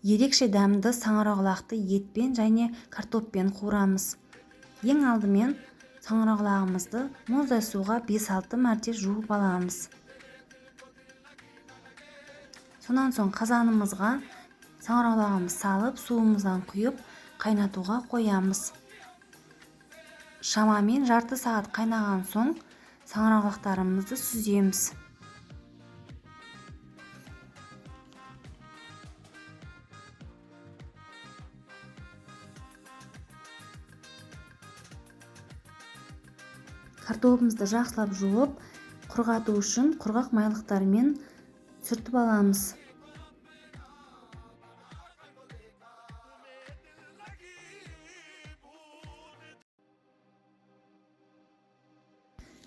Ерекше дәмді саңырауқұлақты етпен және картоппен қуырамыз. Ең алдымен саңырауқұлағымызды мұздай суға 5-6 мәрте жуып аламыз. Сонан соң қазанымызға саңырауқұлағымызды салып, суымыздан құйып, қайнатуға қоямыз. Шамамен жарты сағат қайнаған соң саңырауқұлақтарымызды сүземіз. Картопымызды жақсылап жуып, құрғату үшін құрғақ майлықтармен сүртіп аламыз.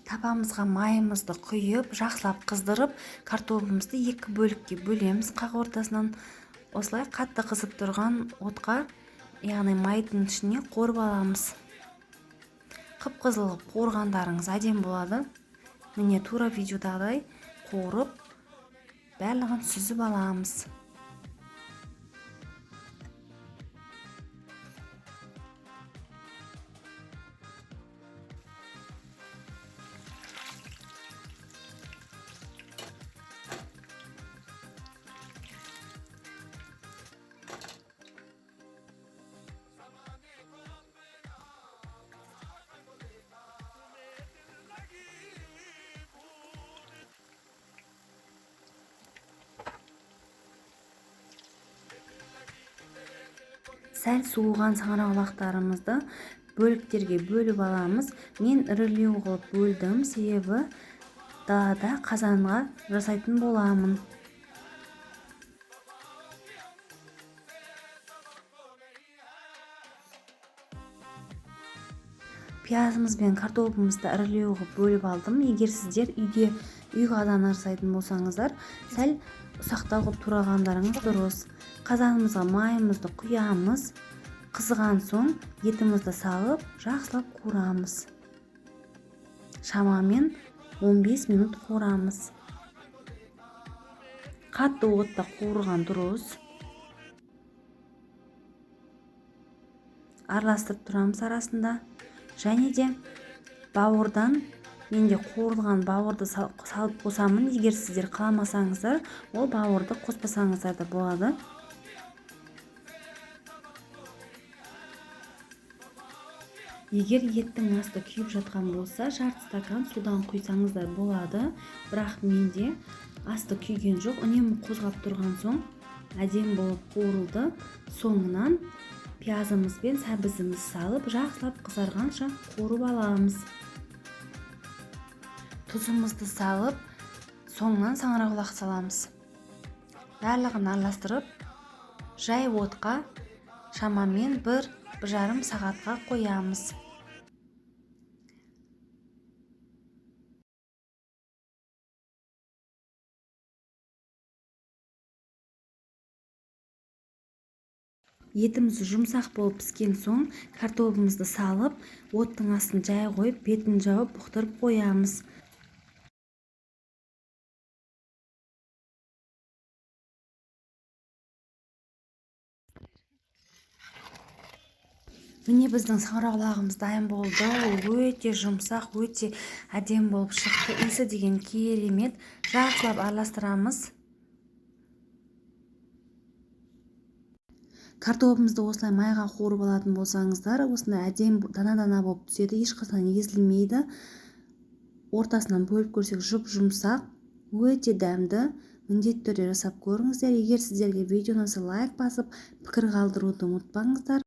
Табамызға майымызды құйып, жақсылап қыздырып, картопымызды екі бөлікке бөлеміз қақ ортасынан. Осылай қатты қызып тұрған отқа, яғни майдың ішіне қуырып аламыз. Қып-қызыл қылып қуырғандарыңыз әдемі болады. Міне тура видеодағыдай қуырып, барлығын сүзіп аламыз. Сәл суыған саңырауқұлақтарымызды бөліктерге бөліп аламыз. Мен ірілеу қылып бөлдім, себебі далада қазанға жасайтын боламын. Пиязымыз бен картопымызды ірілеу қылып бөліп алдым. Егер сіздер үйде үй қазаны жасайтын болсаңыздар, сәл ұсақтау қылып турағандарыңыз дұрыс. Қазанымызға майымызды құямыз. Қызыған соң етімізді салып, жақсылап қуырамыз. Шамамен 15 минут қуырамыз. Қатты отта қуырған дұрыс. Араластырып тұрамыз арасында. Және де бауырдан, менде қуырылған бауырды салып қосамын. Егер сіздер қаламасаңыздар, ол бауырды қоспасаңыздар да болады. Егер еттің асты күйіп жатқан болса, жарты стакан судан құйсаңыздар болады. Бірақ менде асты күйген жоқ, үнемі қозғап тұрған соң әдемі болып қуырылды. Соңынан пиязымыз бен сәбізімізді салып, жақсылап қызарғанша қуырып аламыз. Тұзымызды салып, соңынан саңырауқұлақ саламыз. Барлығын араластырып, жай отқа шамамен 1-1,5 сағатқа қоямыз. Етіміз жұмсақ болып піскен соң картопымызды салып, оттың астын жай қойып, бетін жауып бұқтырып қоямыз. Міне біздің саңырауқұлағымыз дайын болды. Ол өте жұмсақ, өте әдемі болып шықты. Иісі деген керемет. Жақсылап араластырамыз. Картопымызды осылай майға қуырып алатын болсаңыздар, осындай әдемі дана-дана болып түседі, ешқашан езілмейді. Ортасынан бөліп көрсек жұп-жұмсақ, өте дәмді. Міндетті түрде жасап көріңіздер. Егер сіздерге видео ұнаса, лайк басып, пікір қалдыруды ұмытпаңыздар.